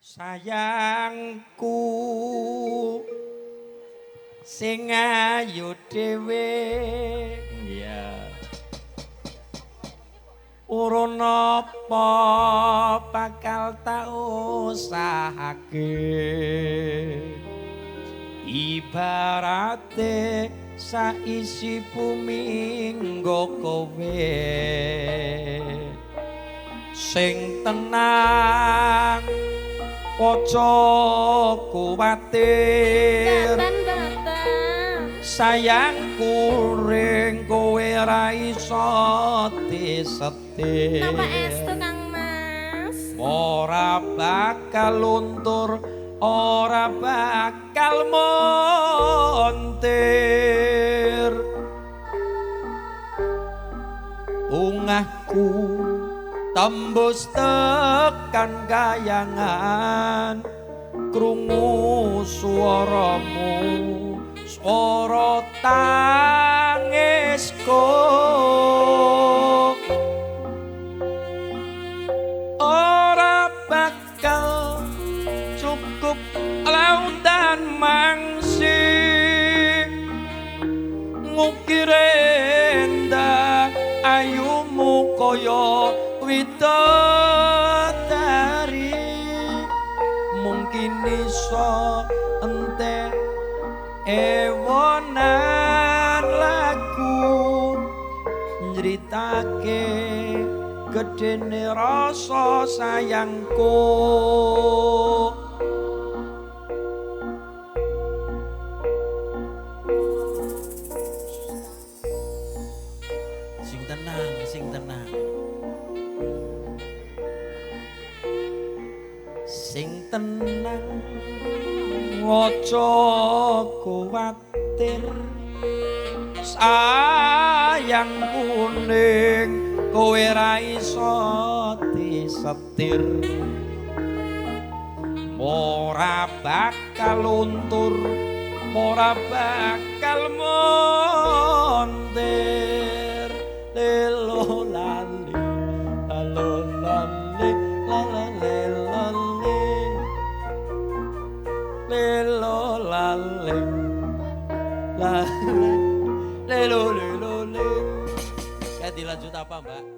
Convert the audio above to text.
Sayangku sing ayu dhewe. Iya. Urun apa bakal tak usahake, ibarate saisi bumi nggo kowe. Sing tenang aja kuwatir, sayangku ring kowe ra iso disetir. Napa estu Kang Mas? Ora bakal luntur, ora bakal montir. Bungahku tembus tekan kayangan, krungu suaramu, swara tangisku. Ora bakal cukup lautan mangsi ngukir endah ayumu kaya widodari. Mungkin iso entek ewonan lagu nyritake gedene rasa sayangku. Sing tenang, sing tenang. Sing tenang aja kuwatir, sayang kuning kowe ra iso disetir. Ora bakal luntur, ora bakal montir. Lelo lali, lalo lali, lala lelo li, lelo lali, lali, lelo lelo li. Ya dilanjut apa, Mbak?